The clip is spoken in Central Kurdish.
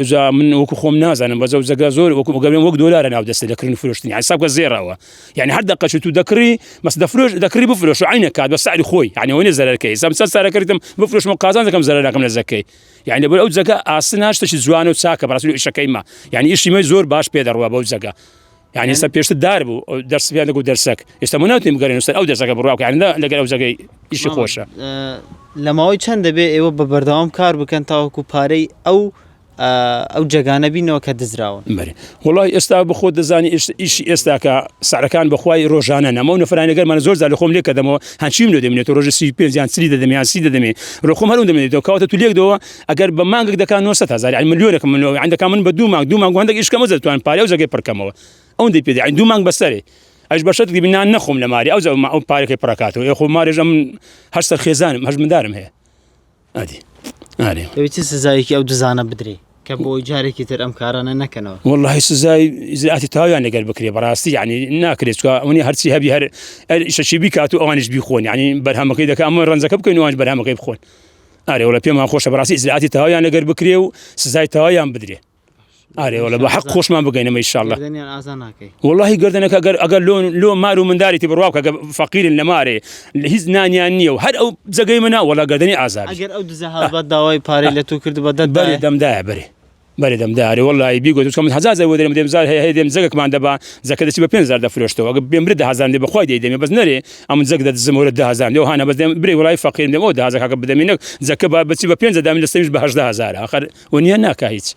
جا من وەکو خۆم نازانم بەس ئەو جەگە زۆر وەکو گەورەم وەک دۆلارە ناو دەستە لە کڕین و فرۆشتنی حساب کە زێڕەوە یعنی هەر دەقەش تو دەکڕی بەس دەفرۆش دەکڕی بفرۆش و عینە کات بە سعری خۆی یعنی ئەوە نیە زەرەر کەی ئێستا من چەند سارە کردم بفرۆشم و قازانج دەکەم زەرەر ناکەم لە زەکەی یعنی لەبەر ئەو جەگە ئاسنە شتێکی جوانە و چاکە بەڕاستی ئیشەکەی ما یعنی ئیشی مە زۆر باش پێ دەڕوا بەو جەگە یعنی ئێستا پێشتر دار بوو دەرس پێیان دەگوت دەرسەک ئێستا من ناتوانین بگەڕێن سەر ئەو دەرسەکە بڕوا بکە یعنی لەگەر ئەو جەگەی ئیشی خۆشە. لە ماوەی چەند دەبێ ئێوە بە بەردەوام کار بکەن تاوەکو پارەی ئەو ئەو جێگانە بینەوە کە دزراون؟ بەێ وڵی ئێستا بخۆ دەزانی ئیشی ئێستاکە سعرەکان بەخوای ڕۆژانە نەمە و نەفرانی گەرمان زۆر زار لە خۆم لێکە دەمەوە هەنچیم لێ دەمێنێت ڕۆژە 35 یان 40 دەدەم یان 30 دەدەمێ ڕۆخۆم هەرون دەمێنێتەوە کەواتە تو لێکدەوە ئەگەر بە مانگێک دەکا 900 هەزار یانی ملیۆنێکم من یانی دەکا من بە دوو مانگ دوو مانگ و هەندێک ئیش کەمە دەتوانم پارەی ئەو جێگەی پڕکەمەوە ئەوەندەی پێ دێ یانی دوو مانگ بەسەرێ ئەش بە شەرتێک بی نان نەخۆم لە ماری ئەو جا ئەو پارەکەی پڕەکاتەوە ئێ خۆ مارێژ ئەم هەر سەر خێزانم هەش مندارم هەیە ئادی ئارێ دەبێت چ سزایەکی ئەو دزانە بدرێ کە بۆ جارێکی تر ئەم کارانە نەکەنەوە؟ وەڵاهی سزای ئیجرائاتی تەواویان لەگەر بکرێ بەڕاستی یعنی ناکرێت چکە ئەونی هەرچی هەبی هەر ئیشەکی بیکات و ئەوانیش بیخۆن یعنی بەرهەمەکەی دەکە ئەمە ڕەنجەکە بکەین ئەوانیش بەرهەمەکەی بخۆن ئارێ وەڵا پێمان خۆشە بەڕاستی ئیجرائاتی تەواویان لەگەر بکرێ و سزای تەواویان بدرێ ئارێ وەڵا بە حەق خۆشمان بگەینەمە ئیشاءاللە گەردەنیان ئازا ناکەی وەڵاهی گەردەنەکە ئەگەر ئەگەر لۆ لۆ مار و منداری تی بڕوا بکە گە فەقیرن لە مارێ هیچ نانیان نییە و هەر ئەو جەگەی منە وەڵا گەردەنی ئازا بی ئەگەر ئەو دزە هات داوای پارەی لە تۆ کرد بە دەت بەرێ دایە دەمدایە بەرێ بەرێ دەمدایە ئەرێ وەڵاهی بیگۆ چونکە من هەزار جار بۆ دەرێم دێم زار هەیە هەیە دێم جەگەکمان دەبا جەکە دەچی بە 5000 دەفرۆشتەوە ئەگە بێم برێ 10000 دێ بەخوای دەیدەمێ بەس نەرێ ئەمن جەک دەدزم وەرە 10000 دێ هانا بەس دێم برێ وەڵای فەقیرم دێم ئەو 10000 کاکە بدەمێ نەک جەکە با بچی بە 5 دەدامێ لە سەمیش بە 18000 ئاخر وەنیە ناکا هیچ.